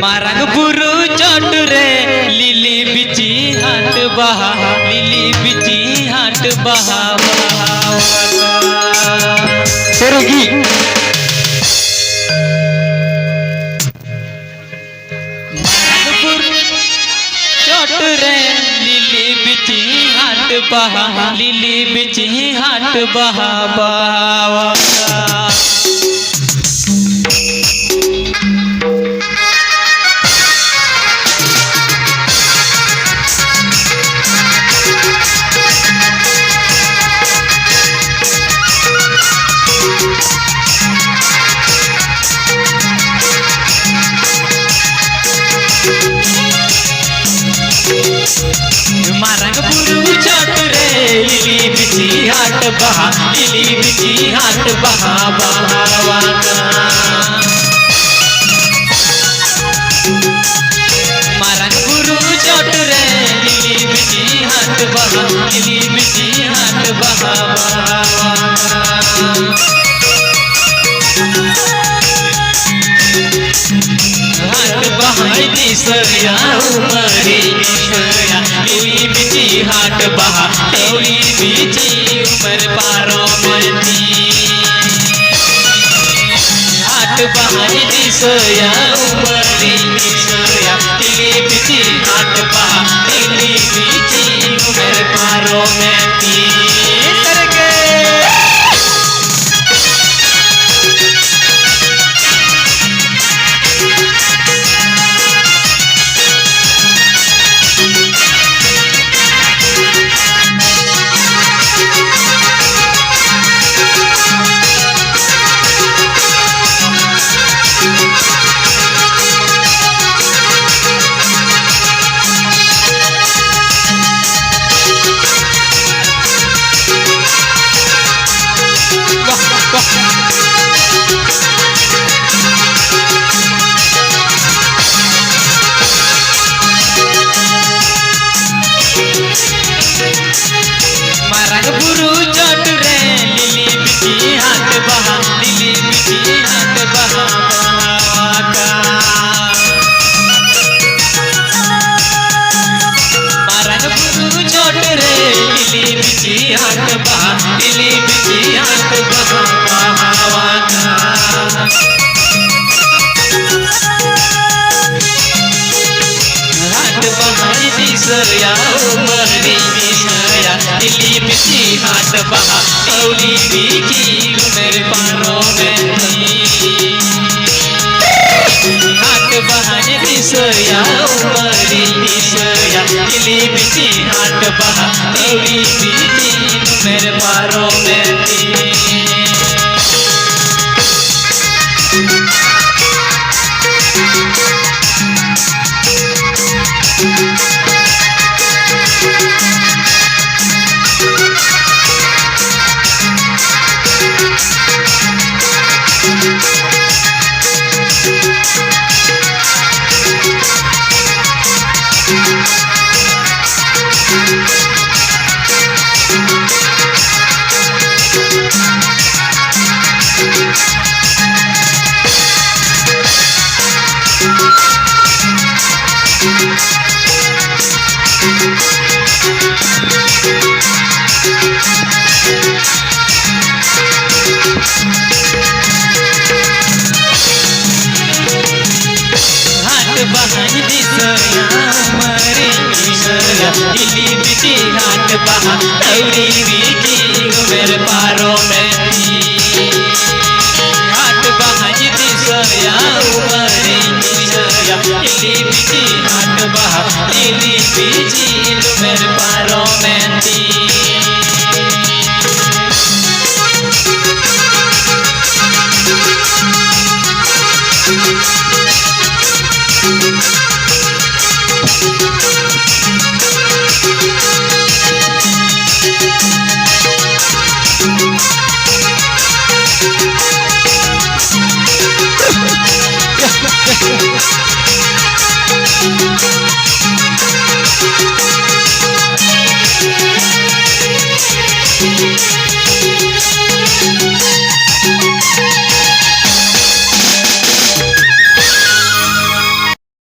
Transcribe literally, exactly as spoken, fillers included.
ᱢᱟᱨᱟᱝ ᱵᱩᱨᱩ ᱪᱚᱴ ᱨᱮ ᱞᱤᱞᱤ ᱵᱤᱪᱤ ᱦᱟᱴ ᱵᱟᱦᱟ, ᱞᱤᱞᱤ ᱵᱤᱪᱤ ᱦᱟᱴ ᱵᱟᱦᱟ, ᱵᱟᱦᱟ, ᱵᱟᱦᱟ᱾ ᱥᱟᱹᱨᱤᱜᱮ᱾ ᱢᱟᱨᱟᱝ ᱵᱩᱨᱩ ᱪᱚᱴ ᱨᱮ ᱞᱤᱞᱤ ᱵᱤᱪᱤ ᱦᱟᱴ ᱵᱟᱦᱟ, ᱞᱤᱞᱤ ᱵᱤᱪᱤ ᱦᱟᱴ ᱵᱟᱦᱟ, ᱵᱟᱦᱟ᱾ ᱢᱟᱨᱟᱝ ᱵᱩᱨᱩ ᱪᱚᱴ ᱨᱮ ᱞᱤᱞᱤ ᱵᱤᱪᱤ ᱦᱟᱴ ᱵᱟᱦᱟ, ᱞᱤᱞᱤ ᱵᱤᱪᱤ ᱦᱟᱴ ᱵᱟᱦᱟ, ᱵᱟᱦᱟ ᱟᱠᱟᱱᱟ᱾ ᱢᱟᱨᱟᱝ ᱵᱩᱨᱩ ᱪᱚᱴ ᱨᱮ ᱞᱤᱞᱤ ᱵᱤᱪᱤ ᱦᱟᱴ ᱵᱟᱦᱟ, ᱞᱤᱞᱤ ᱵᱤᱪᱤ ᱦᱟᱴ ᱵᱟᱦᱟ, ᱵᱟᱦᱟ ᱟᱠᱟᱱᱟ᱾ ᱦᱟᱴ ᱵᱟᱦᱟᱭ ᱫᱤᱥᱟᱹᱭᱟ, ᱩᱢᱟᱹᱨᱤᱧ ᱫᱤᱥᱟᱹᱭᱟ, ᱩᱭ ᱵᱤᱪᱤ ᱦᱟᱴ ᱵᱟᱦᱟ, ᱩᱭ ᱵᱤᱪᱤ ᱩᱢᱟᱹᱨ ᱯᱟᱨᱚᱢᱮᱱ ᱛᱤᱧ᱾ ᱦᱟᱴ ᱵᱟᱦᱟᱭ ᱫᱤᱥᱟᱹᱭᱟ, ᱩᱢᱟᱹᱨᱤᱧ ᱫᱤᱥᱟᱹᱭᱟ, ᱛᱤᱞᱤ ᱵᱤᱪᱤ ᱦᱟᱴ ᱵᱟᱦᱟ, ᱛᱤᱞᱤ ᱵᱤᱪᱤ ᱩᱢᱟᱹᱨ ᱯᱟᱨᱚᱢᱮᱱ ᱛᱤᱧ᱾ ᱥᱟᱹᱨᱤᱜᱮ᱾ ᱵᱤᱪᱤ ᱩᱢᱮᱨ ᱯᱟᱨᱚᱢᱮᱱ ᱛᱤᱧ᱾ ᱦᱟᱴ ᱵᱟᱦᱟᱧ ᱫᱤᱥᱟᱹᱭᱟ, ᱩᱢᱟᱹᱨᱤᱧ ᱫᱤᱥᱟᱹᱭᱟ, ᱤᱞᱤ ᱵᱤᱪᱤ ᱦᱟᱴ ᱵᱟᱦᱟ, ᱤᱞᱤ ᱵᱤᱪᱤ ᱩᱢᱮᱨ ᱯᱟᱨᱚᱢᱮᱱ ᱛᱤᱧ᱾ ᱦᱟᱴ ᱵᱟᱦᱟᱧ ᱫᱤᱥᱟᱹᱭᱟ, ᱢᱟᱨᱮ ᱫᱤᱥᱟᱹᱭᱟ, ᱤᱞᱤ ᱵᱤᱪᱤ ᱦᱟᱴ ᱵᱟᱦᱟ, ᱟᱹᱣᱨᱤ ᱵᱤᱪᱤ ᱩᱢᱮᱨ ᱯᱟᱨᱚᱢᱮᱱ ᱛᱤᱧ᱾ ᱦᱟᱴ ᱵᱟᱦᱟᱧ ᱫᱤᱥᱟᱹᱭᱟ, ᱩᱢᱟᱹᱨᱤᱧ ᱫᱤᱥᱟᱹᱭᱟ, ᱤᱞᱤ ᱵᱤᱪᱤ ᱦᱟᱴ ᱵᱟᱦᱟ, ᱤᱞᱤ ᱵᱤᱪᱤ ᱩᱢᱮᱨ